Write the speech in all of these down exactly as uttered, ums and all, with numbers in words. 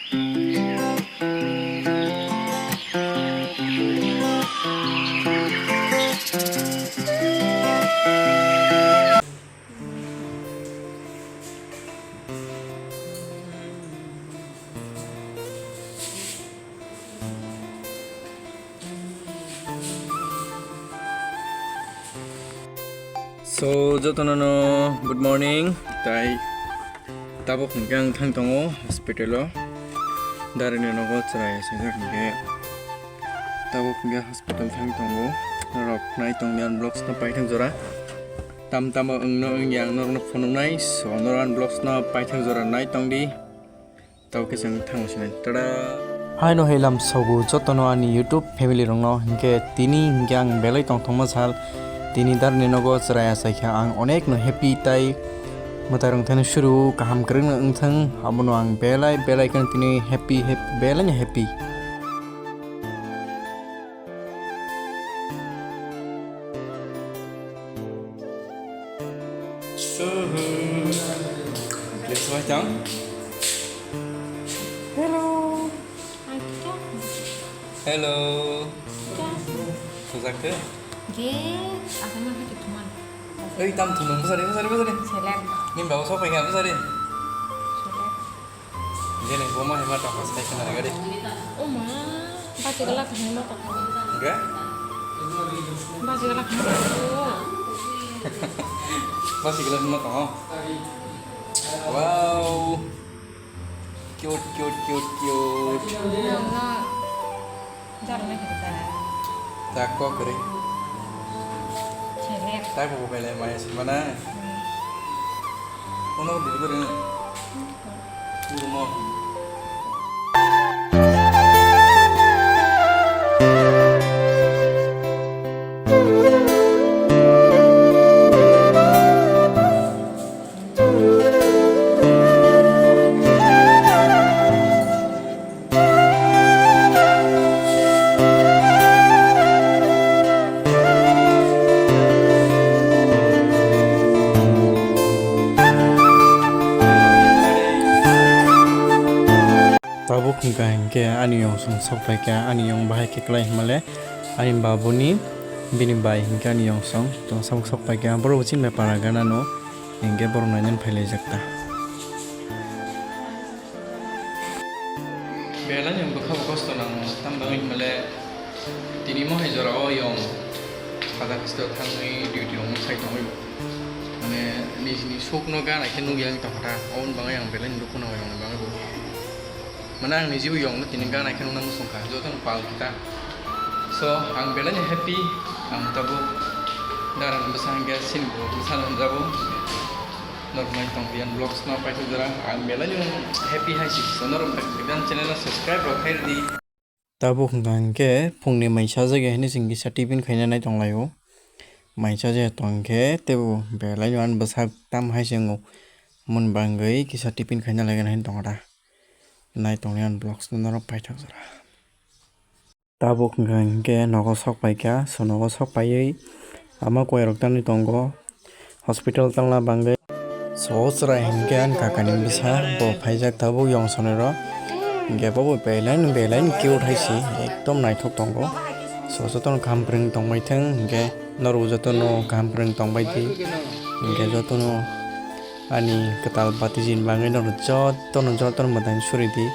So, jotono no good morning. Tai tabuk hwnkhe ang thang tongo hospital o. Darini nogo chwrai asajak hwnkhe. Tabuk hwnkhe hospital thang tongo. Norok nai tongdi ang vlogs no paithak jora. Tam tamo wngno wngya ang norokno phunuknai. So, norok ang vlogs no paithak jora nai tongdi. Tau khe chwng thango sinai. Tada! Haino hailam sogo jotono ani YouTube family rokno, hinkhe tini hinkhe ang belai tongthokma sal, tini darni nogo chwrai achaikha ang onekno happy tai mwtai rwngthani suru kaham kwrwngno wngthang, abono ang belai belai kheno tini happy, happy, belaino happy. Hello. Hello. Sujak ke? Ge, apa nama itu teman? Oi, tam thumung besari, besari, besari. Seleb. Nim bawa sopai kan besari. Seleb. Jene goma hema tong pas kai kana gari. Oma, bachi galak hema tong. Enggak? Bachi galak hema tong. Bachi galak hema tong. Wow. Cute, cute, cute, cute. Jarang lagi kita. Tak kok kering. Seleb. Tak buku pelek maya semana. Ono delivery. Tabuk hwnkha hinkhe ani yong song sok phaikha, ani yong bahai khe kwlai hinmale ani babuni bini bai hinkhe ani yong song tong samuk sok phaikha, borok bo chini bai para gana no hinkhe borok nainani phailaijak ta. Belai ni bwkha bo kosto nango, tamo hinmale tini mohai jora o yong sajak khe thangwi duty rok sai tongwi bo. Mane nijini suk no gana khe nukya wng tongkha ta, oboni bagwi ang belai ni dukhu nango yong ni bagwi bo. Mane ang niji bo yong no tini gana khe nukna muchung kha, joto no pal khe ta. So, ang belai ni happy, ang tabuk dara ni bwsa hwnkhe chini bo bwsa no hwnjago. Norok nai tong di, ang vlogs no paithak jora, ang belai no happy hai si, so norok bai channel no subscribe rok khai di. Tabuk hwnkha hwnkhe phungni mai sajak ya hwnwi chwng kisa tiffin khaina nai tong lai o. Mai sajak ya tong khe teibo belai no ani bwsak tam hai se wngo, moni bagwi kisa tiffin khaina lai gana hwnwi tong kha ta. Nai tong di ani vlogs no norok paithak jora. Tabuk hwnkha hinkhe nogo sok paikha, so nogo sok paiwi ama koi rok tangwi tongo hospital tangna bagwi. So chwrai hinkhe ani kakani bwsa bo phaijak tabuk yong sonwi rok, hinkhe bo bo belai no belai no cute hai se ekdom naithok tongo. So jotono kaham kwrwng tongbai thang, hinkhe norok jotono kaham kwrwng tongbai di, hinkhe jotono ani kwtal bati jin bagwi norok jotono jotono mwtai suri di.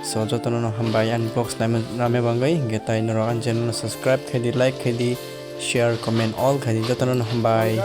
So jotono no hambai ani vlogs naima bagwi, hinkhe tai norok ani channel no subscribe khai di, like khai di, share, comment all khai di, jotono no hambai.